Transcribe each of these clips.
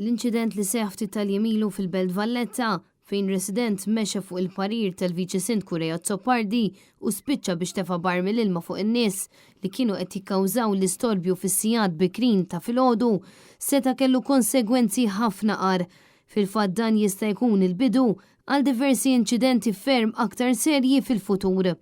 L-inċident li seħħ ftit tal-jiem ilu fil-Belt Valletta, fejn resident mexa fuq il-parir tal-Viċi Sindku Ray Azzopardi u spiċċa biex tefa' barmil ilma fuq in-nies li kienu qed jikkawżaw l-istorbju fis-sigħat bikrin ta' filgħodu, seta' kellu konsegwenzi ħafna agħar. Fil-fatt dan jista' jkun il-bidu għal diversi inċidenti ferm aktar serji fil-futur.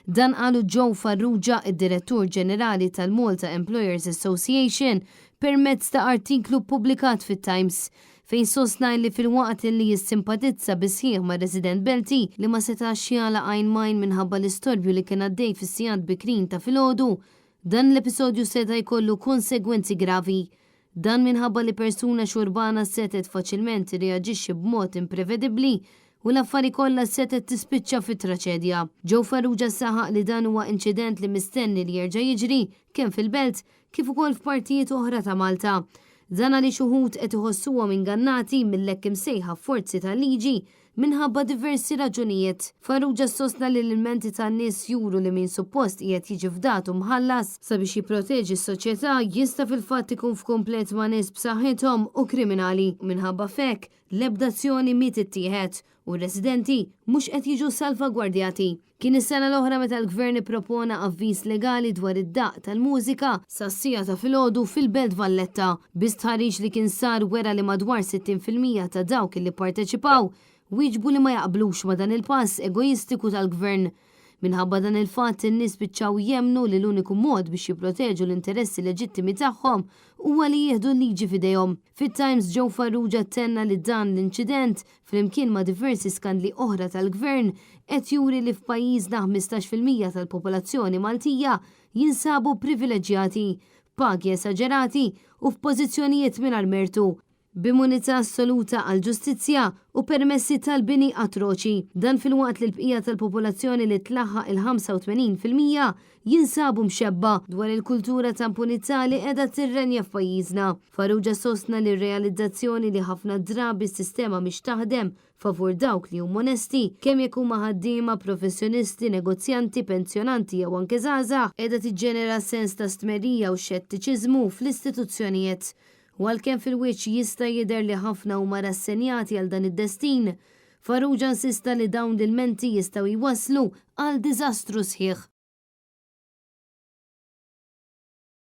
Dan qalu Joe Farrugia, id-Direttur Ġenerali tal-Malta Employers Association, permezz ta' artiklu ppubblikat fit-Times, fejn sostna illi filwaqt illi jissimpatizza bis-sħiħ mar-resident Belti li ma setax jagħlaq għajn m'għajn minħabba l-istorbju li kien għaddej fis-sigħat bikrin ta' filgħodu, dan l-episodju seta' jkollu konsegwenzi gravi. Dan minħabba li persuna xurbana setgħet faċilment tirreaġixxi b'mod imprevedibbli u l-affari kollha setgħet tispiċċa fi traċedja. Joe Farrugia saħaq li dan huwa inċident li mistenni li jerġa' jiġri kemm fil-Belt kif ukoll f'partijiet oħra ta' Malta. Dan għaliex uħud qed iħossuhom ingannati mill-hekk imsejħa forzi tal-liġi minħabba diversi raġunijiet. Farrugia sostna li l-ilmenti tan-nies juru li min suppost qiegħed jiġi fdat u mħallas sabiex jipproteġi s-soċjetà jista' fil-fatt ikun f'kumplet ma' nies b'saħħithom u kriminali u minħabba f'hekk l-ebda azzjoni mhi tittieħed u r-residenti mhux qed jiġu salvagwardjati. Kien is-sena l-oħra meta l-Gvern ippropona avviż legali dwar id-daqq tal-mużika sas-siegħa ta' filgħodu fil-Belt Valletta. Bi stħarriġ li kien sar wera li madwar 60% ta' dawk li pparteċipaw wieġbu li ma jaqblux ma' dan il-pass egoistiku tal-Gvern. Minħabba dan il-fatt in-nies spiċċaw jemmnu li l-uniku mod biex jipproteġu l-interessi leġittimi tagħhom huwa li jieħdu l-liġi f'idejhom. Fit-Times Joe Farrugia tenna li dan l-inċident flimkien ma' diversi skandli oħra tal-Gvern, qed juri li f'pajjiżna 15% tal-popolazzjoni Maltija jinsabu privileġġjati, b'pagi esaġerati u f'pożizzjonijiet mingħajr mertu, b'immunità assoluta għall-ġustizzja u permessi tal-bini atroċi. Dan filwaqt li l-bqija tal-popolazzjoni li tlaħħaq il-85% jinsabu mxebbgħa dwar il-kultura ta' impunità li qiegħda tirrenja f'pajjiżna. Farrugia sostna li r-realizzazzjoni li ħafna drabi s-sistema mhix taħdem favur dawk li huma onesti, kemm jekk huma ħaddiema, professjonisti, negozjanti, pensjonanti jew anke żgħażagħ, qiegħda tiġġenera sens ta' stmerrija u xettiċiżmu fl-istituzzjonijiet. U għalkemm fil-wiċċ jista' jidher li ħafna huma rassenjati għal dan id-destin, Farrugia insista li dawn l-ilmenti jistgħu jwasslu għal diżastru sħiħ.